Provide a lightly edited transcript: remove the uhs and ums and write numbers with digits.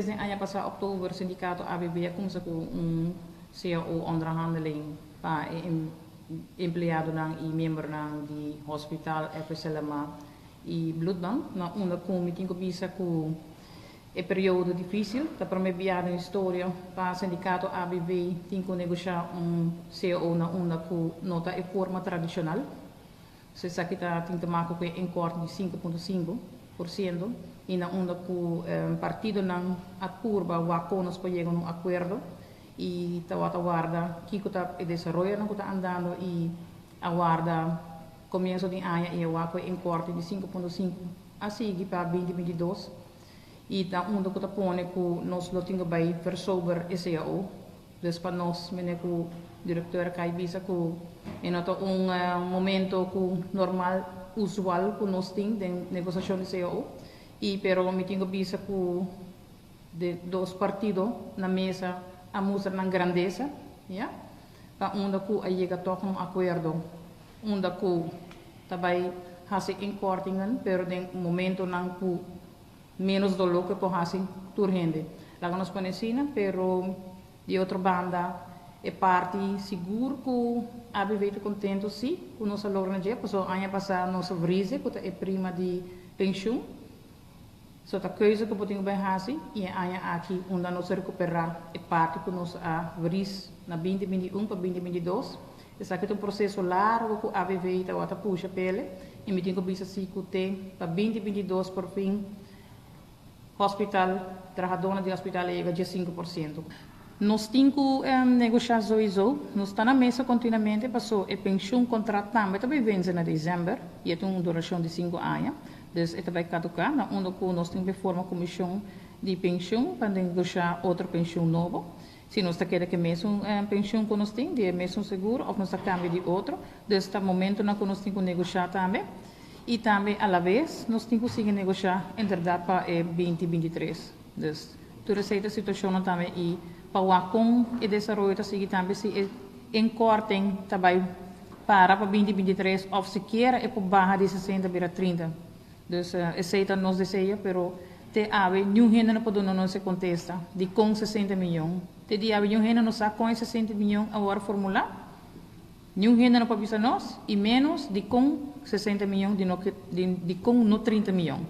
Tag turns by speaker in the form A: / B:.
A: Desde aña pasá òktober sindikato ABB a kuminsá ku un CAO onderhandeling pa e empleadonan i miembronan di hospital, FSLMA i Bloedbank, na unda ku mi tin ku bisa ku e periodo difísil ta promé biaha den historia pa sindikato ABB tin ku negoshá un CAO na unda ku no ta e forma tradishonal. So esaki ta tin te maken ku e inkorting di 5,5% i na unda ku partidonan a purba wak kon nos por yega na un akuerdo i tabata warda kiko ta e desaroyonan ku ta andando i a warda komienso di aña i a wak ku e inkorting di 5,5 a sigui pa 2022 i ta unda ku ta pone ku nos lo tin ku bai versober e cao. Dus pa nos mene ku direkteur a kai bisa ku e no ta un momento ku normal usual ku nos tin den negosiashon di cao i pero mi tin ku bisa ku de dos partido na mesa a mustra nan grandesa ya pa unda ku a yega tòg na un akuerdo unda ku ta bai hasi inkortingen pero den momentonan ku Menos doló ku e por hasi tur hende. Laga nos pone asina, pero di otro banda e parti sigur ku ABV ta kontentu si ku nos a logra na dje, pasobra aña pasá nos a vriezen ku ta e prima di penshun. So ta keuze ku bo tin ku bai hasi i e aña aki unda nos a rekuperá e parti ku nos a vries na 2021 pa 2022. Esaki ta un proseso largu ku ABV tabata pusha p'ele i mi tin ku bisa si ku te pa 2022 por fin hospital, trahadónan di hospital a yega 15%. Nos tin ku negoshá souiso, nos ta na mesa kontinuamente paso e penshun kontrat tambe ta bai vense na desèmber i e tin un durashon di sinku aña, dus e ta bai kaduká na unda ku nos tin ku forma komishon di penshun pa negoshá otro penshun nobo. Si nos ta keda ku e mesun penshun ku nos tin, di e mesun seguro, òf nos ta kambia di otro. Dus ta momentonan ku nos tin ku negoshá tambe. I tambe alabes nos tin ku sigui negoshá inderdat pa e 2023. Dus tur esei ta situashonnan tambe i pa wak kon e desaroyo ta sigui tambe si e inkorting ta bai para pa 2023 òf sikiera e por baha di 60 bira 30. Dus esei ta nos deseo, pero te awe niun hende no por duna nos e kontesta dikon 60 miyon. Te di awe niun hende no sa kon e 60 miyon a wòrdu formulá. Niun hende no por bisa nos, i ménos dikon 60 miyon, dikon no 30 miyon.